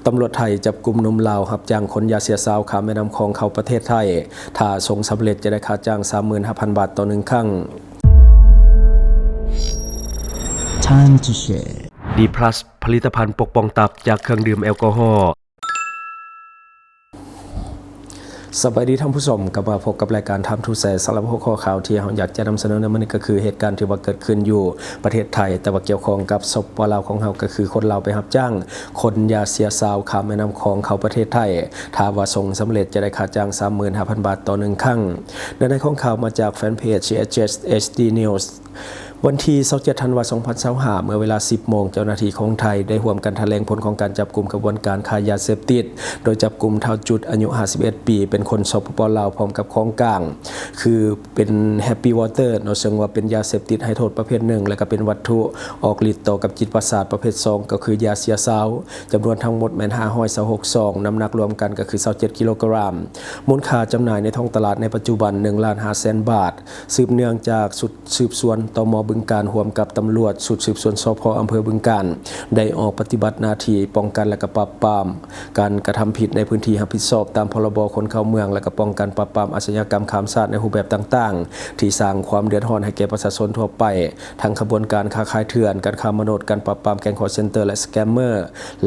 ຕຳຫຼວດໄທຈັບກຸມໜຸ່ມລາວຮັບຈ້າງຂົນຢາເສຍຊາວຂ້າມແມ່ນ້ຳຂອງເຂົ້າປະເທດໄທ. ຖ້າສົ່ງສຳເລັດຈະໄດ້ຄ່າຈ້າງສາມໝື່ນຫ້າພັນບາດຕໍ່ໜຶ່ງຄັ້ງ. Time to share. ດີພລັສ ຜະລິດຕະພັນປົກປ້ອງຕັບຈາກເຄື່ອງດື່ມແອລກໍຮໍ. ສະບາຍດີທ່ານຜູ້ຊົມ, ກັບມາພົບກັບລາຍການ Time to Share. ສຳລັບຫົວຂໍ້ຂ່າວທີ່ເຮົາຢາກຈະນຳສະເໜີໃນມື້ນີ້ ກໍຄືເຫດການທີ່ວ່າເກີດຂຶ້ນຢູ່ປະເທດໄທ ແຕ່ວ່າກ່ຽວຂ້ອງກັບ ສປປ ລາວຂອງເຮົາ ກໍຄືຄົນລາວໄປຮັບຈ້າງຂົນຢາເສຍຊາວຂ້າມແມ່ນ້ຳຂອງເຂົ້າປະເທດໄທ. ຖ້າວ່າສົ່ງສຳເລັດຈະໄດ້ຄ່າຈ້າງສາມໝື່ນຫ້າພັນບາດຕໍ່ໜຶ່ງຄັ້ງ. ເນື້ອໃນຂອງຂ່າວມາຈາກແຟນເພຈ ຊີເອສເອັສ ເອັດ ເອັສ ເອັດ ເອັສ ດີ ນິວສ໌. ວັນທີຊາວເຈັດ ທັນວາ ສອງພັນຊາວຫ້າ ເມື່ອເວລາ ສິບໂມງ ເຈົ້າໜ້າທີ່ຂອງໄທໄດ້ຮ່ວມກັນຖະແຫຼງຜົນຂອງການຈັບກຸມຂະບວນການຄ້າຢາເສບຕິດ ໂດຍຈັບກຸມທ້າວຈຸດ ອາຍຸ ຫ້າສິບເອັດ ປີ ເປັນຄົນ ສປປ ລາວ ພ້ອມກັບຂອງກາງ ຄືເປັນ Happy Water ເນາະ ເຊິ່ງວ່າເປັນຢາເສບຕິດໃຫ້ໂທດປະເພດໜຶ່ງ ແລະ ກໍເປັນວັດຖຸອອກລິດຕໍ່ກັບຈິດປະສາດປະເພດສອງ ກໍຄືຢາເສຍຊາວ ຈຳນວນທັງໝົດແມ່ນ ຫ້າຮ້ອຍຊາວຫົກ ຊອງ, ນ້ຳໜັກລວມກັນກໍຄື ຊາວເຈັດ ກິໂລກຣາມ, ມູນຄ່າຈຳໜ່າຍໃນທ້ອງຕະຫຼາດໃນປັດຈຸບັນ ໜຶ່ງລ້ານຫ້າແສນບາດ. ສືບເນື່ອງຈາກຊຸດສືບສວນ ຕມ ບຶງການ ຮ່ວມກັບຕຳຫຼວດຊຸດສືບສວນ ສພ ອຳເພີບຶງການ ໄດ້ອອກປະຕິບັດໜ້າທີ່ປ້ອງກັນ ແລະ ກະປາບປາມການກະທຳຜິດໃນພື້ນທີ່ຮັບຜິດຊອບຕາມ ພລບ ຄົນເຂົ້າເມືອງ ແລະ ກະປ້ອງກັນປາບປາມອາຊະຍາກຳຂ້າມຊາດໃນຮູບແບບຕ່າງໆ ທີ່ສ້າງຄວາມເດືອດຮ້ອນໃຫ້ແກ່ປະຊາຊົນທົ່ວໄປ, ທັງຂະບວນການຄ້າຂາຍເຖື່ອນ, ການຄ້າມະນຸດ, ການປາບປາມແກ້ງ call center ແລະ scammer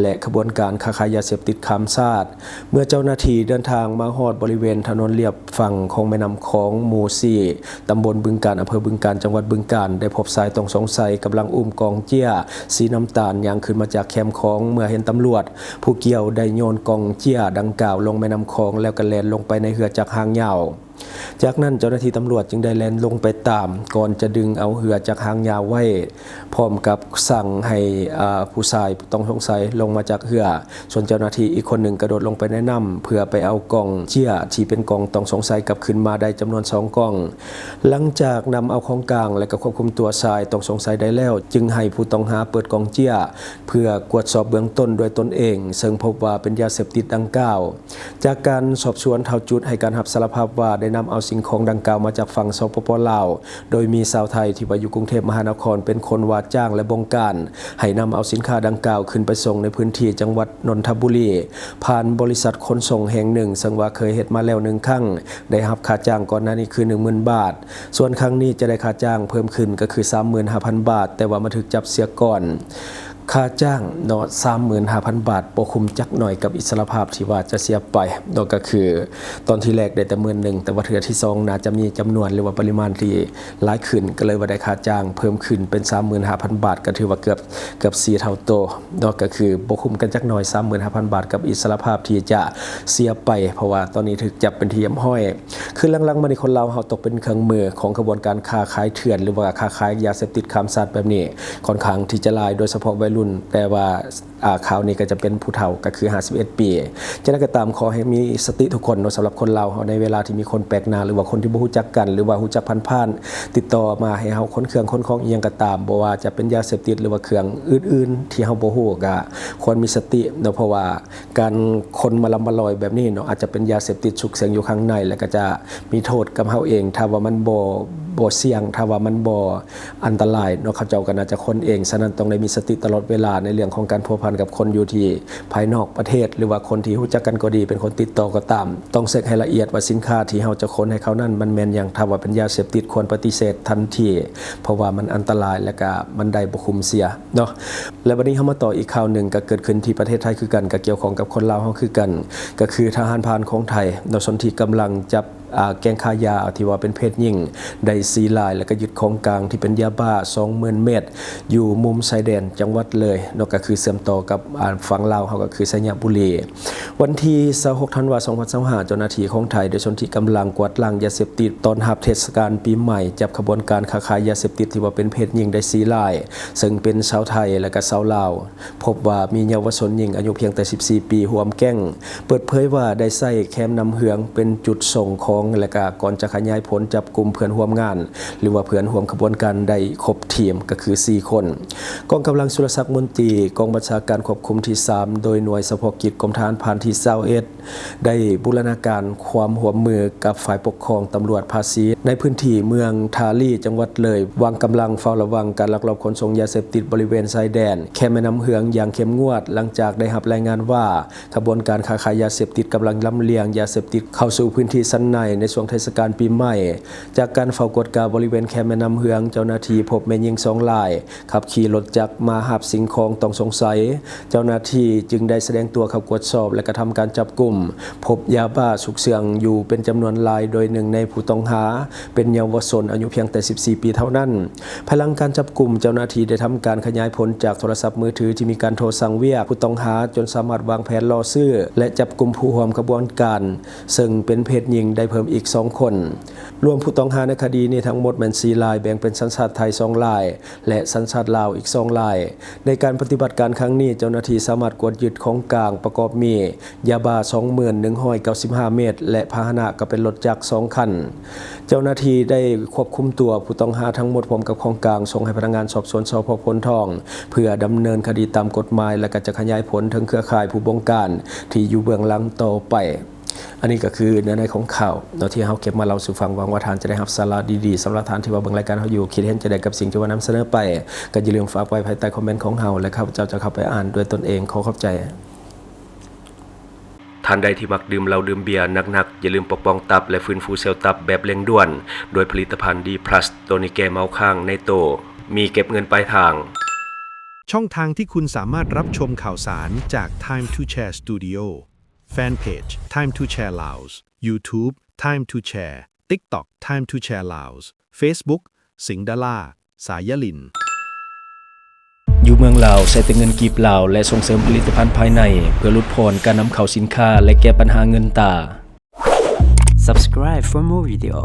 ແລະ ຂະບວນການຄ້າຂາຍຢາເສບຕິດຂ້າມຊາດ. ເມື່ອເຈົ້າໜ້າທີ່ເດີນທາງມາຮອດບໍລິເວນຖະໜົນລຽບຝັ່ງຂອງແມ່ນ້ຳຂອງ ໝູ່ສີ່ ຕຳບົນບຶງການ ອຳເພີບຶງການ ຈັງຫວັດບຶງການ ໄດ້ພົບຊາຍຕ້ອງສົງໄສກຳລັງອຸ້ມກອງເຈ້ຍສີນ້ຳຕານຍ່າງຂຶ້ນມາຈາກແຄມຂອງ. ເມື່ອເຫັນຕຳຫຼວດ, ຜູ້ກ່ຽວໄດ້ໂຍນກອງເຈ້ຍດັ່ງກ່າວລົງແມ່ນ້ຳຂອງ ແລ້ວກໍແລ່ນລົງໄປໃນເຮືອຈັກຫາງຍາວ. ຈາກນັ້ນເຈົ້າໜ້າທີ່ຕຳຫຼວດຈຶ່ງໄດ້ແລ່ນລົງໄປຕາມ ກ່ອນຈະດຶງເອົາເຮືອຈັກຫາງຍາວໄວ້ ພ້ອມກັບສັ່ງໃຫ້ ອາ ຜູ້ຊາຍຕ້ອງສົງໄສລົງມາຈາກເຮືອ. ສ່ວນເຈົ້າໜ້າທີ່ອີກຄົນໜຶ່ງກະໂດດລົງໄປໃນນ້ຳ ເພື່ອໄປເອົາກອງເຈ້ຍທີ່ເປັນກອງຕ້ອງສົງໄສກັບຄືນມາໄດ້ຈຳນວນສອງກອງ. ຫຼັງຈາກນຳເອົາຂອງກາງ ແລະ ກໍຄວບຄຸມຕົວຊາຍຕ້ອງສົງໄສໄດ້ແລ້ວ, ຈຶ່ງໃຫ້ຜູ້ຕ້ອງຫາເປີດກອງເຈ້ຍ ເພື່ອກວດສອບເບື້ອງຕົ້ນດ້ວຍຕົນເອງ, ເຊິ່ງພົບວ່າເປັນຢາເສບຕິດດັ່ງກ່າວ. ຈາກການສອບສວນ, ທ້າວຈຸດໃຫ້ການຮັບສາລະພາບວ່າໄດ້ນຳເອົາສິ່ງຂອງດັ່ງກ່າວມາຈາກຝັ່ງ ສປປ ລາວ, ໂດຍມີຊາວໄທທີ່ວ່າຢູ່ກຸງເທບມະຫານະຄອນເປັນຄົນວ່າຈ້າງ ແລະ ບົງການໃຫ້ນຳເອົາສິນຄ້າດັ່ງກ່າວຂຶ້ນໄປສົ່ງໃນພື້ນທີ່ຈັງຫວັດນົນທະບູລີ ຜ່ານບໍລິສັດຂົນສົ່ງແຫ່ງໜຶ່ງ, ເຊິ່ງວ່າເຄີຍເຮັດມາແລ້ວໜຶ່ງຄັ້ງ, ໄດ້ຮັບຄ່າຈ້າງກ່ອນໜ້ານີ້ຄືໜຶ່ງໝື່ນບາດ. ສ່ວນຄັ້ງນີ້ຈະໄດ້ຄ່າຈ້າງເພີ່ມຂຶ້ນກໍຄືສາມໝື່ນຫ້າພັນບາດ, ແຕ່ວ່າມາຖືກຈັບເສຍກ່ອນ. ຄ່າຈ້າງເນາະ ສາມໝື່ນຫ້າພັນບາດ ບໍ່ຄຸ້ມຈັກໜ້ອຍກັບອິດສະຫຼະພາບທີ່ວ່າຈະເສຍໄປເນາະ, ກໍຄືຕອນທີແລກໄດ້ແຕ່ໝື່ນໜຶ່ງ, ແຕ່ວ່າເທື່ອທີສອງໜ້າຈະມີຈຳນວນ ຫຼືວ່າປະລິມານທີ່ຫຼາຍຂຶ້ນ, ກໍເລີຍວ່າໄດ້ຄ່າຈ້າງເພີ່ມຂຶ້ນເປັນສາມໝື່ນຫ້າພັນບາດ, ກໍຖືວ່າເກືອບ ເກືອບສີ່ເທົ່າໂຕເນາະ, ກໍຄືບໍ່ຄຸ້ມກັນຈັກໜ້ອຍ ສາມໝື່ນຫ້າພັນບາດ ກັບອິດສະຫຼະພາບທີ່ຈະເສຍໄປ, ເພາະວ່າຕອນນີ້ຖືກຈັບເປັນທີ່ຮຽບຮ້ອຍ. ຄືຫຼັງໆມານີ້ຄົນລາວເຮົາຕົກເປັນເຄື່ອງມືຂອງຂະບວນການຄ້າຂາຍເຖື່ອນ ຫຼືວ່າຄ້າຂາຍຢາເສບຕິດຂ້າມຊາດແບບນີ້ ຂ້ອນຂ້າງທີ່ຈະຫຼາຍ, ໂດຍສະເພາະໄວລຸ້ນ, ແຕ່ວ່າ ອາ ຄາວນີ້ກໍຈະເປັນຜູ້ເຖົ້າ ກໍຄືຫ້າສິບເອັດປີ. ຈັ່ງໃດກໍຕາມ, ຂໍໃຫ້ມີສະຕິທຸກຄົນເນາະ, ສຳລັບຄົນລາວເຮົາ, ໃນເວລາທີ່ມີຄົນແປກໜ້າ ຫຼືວ່າຄົນທີ່ບໍ່ຮູ້ຈັກກັນ ຫຼືວ່າຮູ້ຈັກຜ່ານໆ ຕິດຕໍ່ມາໃຫ້ເຮົາຂົນເຄື່ອງຂົນຂອງອີ່ຫຍັງກໍຕາມ, ບໍ່ວ່າຈະເປັນຢາເສບຕິດ ຫຼືວ່າເຄື່ອງອື່ນໆທີ່ເຮົາບໍ່ຮູ້, ກໍຄວນມີສະຕິເນາະ, ເພາະວ່າ ການຂົນມາລຳມາລອຍແບບນີ້ເນາະ, ອາດຈະເປັນຢາເສບຕິດຊຸກເສິງຢູ່ຂ້າງໃນ ແລ້ວກໍຈະມີໂທດກັບເຮົາເອງ ຖ້າວ່າມັນບໍ່ ບໍ່ສ່ຽງ, ຖ້າວ່າມັນບໍ່ອັນຕະລາຍເນາະ, ເຂົາເຈົ້າກໍໜ້າຈະຂົນເອງ. ສະນັ້ນ ຕ້ອງໄດ້ມີສະຕິຕະຫຼອດເວລາໃນເລື່ອງຂອງການພົວພັນກັບຄົນຢູ່ທີ່ພາຍນອກປະເທດ ຫຼືວ່າຄົນທີ່ຮູ້ຈັກກັນກໍດີ ເປັນຄົນຕິດຕໍ່ກໍຕາມ. ຕ້ອງເຊັກໃຫ້ລະອຽດວ່າສິນຄ້າທີ່ເຮົາຈະຂົນໃຫ້ເຂົານັ້ນ ມັນແມ່ນຫຍັງ. ຖ້າວ່າເປັນຢາເສບຕິດ ຄວນປະຕິເສດທັນທີ, ເພາະວ່າມັນອັນຕະລາຍ ແລ້ວກໍມັນໄດ້ບໍ່ຄຸ້ມເສຍເນາະ. ແລະ ບັດນີ້ເຮົາມາຕໍ່ອີກຂ່າວໜຶ່ງ ກໍເກີດຂຶ້ນທີ່ປະເທດໄທຄືກັນ, ກໍກ່ຽວຂ້ອງກັບຄົນລາວເຮົາຄືກັນ, ກໍຄືທະຫານພານຂອງໄທເນາະ ສົນທິກຳລັງຈັບ ອາ ແກ້ງຄ້າຢາທີ່ວ່າເປັນເພດຍິງໄດ້ສີ່ລາຍ, ແລ້ວກໍຍຶດຂອງກາງທີ່ເປັນຢາບ້າສອງໝື່ນເມັດ ຢູ່ມຸມຊາຍແດນຈັງຫວັດເລີຍເນາະ, ກໍຄືເຊື່ອມຕໍ່ກັບ ອາ ຝັ່ງລາວເຮົາ ກໍຄືໄຊຍະບູລີ. ວັນທີຊາວຫົກ ທັນວາ ສອງພັນຊາວຫ້າ ເຈົ້າໜ້າທີ່ຂອງໄທໄດ້ສົນທິກຳລັງກວາດລ້າງຢາເສບຕິດຕ້ອນຮັບເທດສະການປີໃໝ່, ຈັບຂະບວນການຄ້າຂາຍຢາເສບຕິດທີ່ວ່າເປັນເພດຍິງໄດ້ສີ່ລາຍ, ເຊິ່ງເປັນຊາວໄທ ແລະ ກະຊາວລາວ. ພົບວ່າມີເຍົາວະຊົນຍິງອາຍຸພຽງແຕ່ສິບສີ່ປີຮ່ວມແກ້ງ, ເປີດເຜີຍວ່າໄດ້ໃຊ້ແຄມນ້ຳເຫືອງເປັນຈຸດສົ່ງຂອງ ແລະ ກໍກ່ອນຈະຂະຫຍາຍຜົນຈັບກຸ່ມເພື່ອນຮ່ວມງານ ຫຼືວ່າເພື່ອນຮ່ວມຂະບວນການໄດ້ຄົບທີມ ກໍຄືສີ່ຄົນ. ກອງກຳລັງສຸລະສັກມົນຕີ ກອງບັນຊາການຄວບຄຸມທີສາມ ໂດຍໜ່ວຍສະເພາະກິດກົມທະຫານຜ່ານທີຊາວເອັດ ໄດ້ບູລະນາການຄວາມຮ່ວມມືກັບຝ່າຍປົກຄອງ, ຕຳຫຼວດພາສີ ໃນພື້ນທີ່ເມືອງທ່າລີ ຈັງຫວັດເລີຍ ວາງກຳລັງເຝົ້າລະວັງການລັກລອບຂົນສົ່ງຢາເສບຕິດບໍລິເວນຊາຍແດນແຄມແມ່ນ້ຳເຮືອງຢ່າງເຂັ້ມງວດ, ຫຼັງຈາກໄດ້ຮັບລາຍງານວ່າ ຂະບວນການຄ້າຂາຍຢາເສບຕິດກຳລັງລຳລຽງຢາເສບຕິດເຂົ້າສູ່ພື້ນທີ່ຊັ້ນໃນ ໃນຊ່ວງເທດສະການປີໃໝ່. ຈາກການເຝົ້າກວດກາບໍລິເວນແຄມແມ່ນ້ຳເຮືອງ, ເຈົ້າໜ້າທີ່ພົບແມ່ຍິງສອງລາຍ ຂັບຂີ່ລົດຈັກມາຮັບສິ່ງຂອງຕ້ອງສົງໄສ. ເຈົ້າໜ້າທີ່ຈຶ່ງໄດ້ສະແດງຕົວເຂົ້າກວດສອບ ແລະ ກະທຳການຈັບກຸມ. ພົບຢາບ້າຊຸກເຊື່ອງຢູ່ເປັນຈຳນວນຫຼາຍ, ໂດຍໜຶ່ງໃນຜູ້ຕ້ອງຫາເປັນເຍົາວະຊົນອາຍຸພຽງແຕ່ສິບສີ່ປີເທົ່ານັ້ນ. ພາຍຫຼັງການຈັບກຸມ, ເຈົ້າໜ້າທີ່ໄດ້ທຳການຂະຫຍາຍຜົນຈາກໂທລະສັບມືຖືທີ່ມີການໂທສັ່ງວຽກຜູ້ຕ້ອງຫາ, ຈົນສາມາດວາງແຜນລໍຊື້ ແລະ ຈັບກຸມຜູ້ຮ່ວມຂະບວນການ ເຊິ່ງເປັນເພດຍິງໄດ້ເພີ່ມອີກສອງຄົນ. ລວມຜູ້ຕ້ອງຫາໃນຄະດີນີ້ທັງໝົດແມ່ນສີ່ລາຍ, ແບ່ງເປັນສັນຊາດໄທສອງລາຍ ແລະ ສັນຊາດລາວອີກສອງລາຍ. ໃນການປະຕິບັດການຄັ້ງນີ້, ເຈົ້າໜ້າທີ່ສາມາດກວດຍຶດຂອງກາງປະກອບມີ ຢາບ້າສອງໝື່ນໜຶ່ງຮ້ອຍເກົ້າສິບຫ້າເມັດ ແລະ ພາຫະນະກໍເປັນລົດຈັກສອງຄັນ. ເຈົ້າໜ້າທີ່ໄດ້ຄວບຄຸມຕົວຜູ້ຕ້ອງຫາທັງໝົດພ້ອມກັບຂອງກາງ ສົ່ງໃຫ້ພະນັກງານສອບສວນ ສພ ໂພນທອງ ເພື່ອດຳເນີນຄະດີຕາມກົດໝາຍ ແລະ ກໍຈະຂະຫຍາຍຜົນເຖິງເຄືອຂ່າຍຜູ້ບົງການທີ່ຢູ່ເບື້ອງຫຼັງຕໍ່ໄປ. ອັນນີ້ກໍຄືເນື້ອໃນຂອງຂ່າວເນາະ ທີ່ເຮົາເກັບມາເລົ່າສູ່ຟັງ. ຫວັງວ່າທ່ານຈະໄດ້ຮັບສາລະດີໆ. ສຳລັບທ່ານທີ່ວ່າເບິ່ງລາຍການເຮົາຢູ່, ຄິດເຫັນຈັ່ງໃດກັບສິ່ງທີ່ວ່ານຳສະເໜີໄປ, ກໍຢ່າລືມຝາກໄວ້ພາຍໃຕ້ຄອມເມັນຂອງເຮົາ ແລະ ຂ້າພະເຈົ້າຈະເຂົ້າໄປອ່ານດ້ວຍຕົນເອງ. ຂໍຂອບໃຈ. ທ່ານໃດທີ່ມັກດື່ມເຫຼົ້າດື່ມເບຍໜັກໆ, ຢ່າລືມປົກປ້ອງຕັບ ແລະ ຟື້ນຟູເຊວຕັບແບບເລັ່ງດ່ວນ ດ້ວຍຜະລິດຕະພັນ D plus ໂຕນີ້ແກ້ເມົາຄ້າງໃນໂຕ, ມີເກັບເງິນປາຍທາງ. ช่องทางที่คุณสามารถรับชมข่าวสารจาก Time to Share Studio Fanpage Time to Share Laos YouTube Time to Share TikTok Time to Share Laos Facebook สิงห์ดารา สายยลิน ຢູ່ເມືອງລາວ ໃຊ້ແຕ່ເງິນກີບລາວ ແລະ ສົ່ງເສີມຜະລິດຕະພັນພາຍໃນ ເພື່ອຫຼຸດຜ່ອນການນຳເຂົ້າສິນຄ້າ ແລະ ແກ້ບັນຫາເງິນຕາ. Subscribe for more video.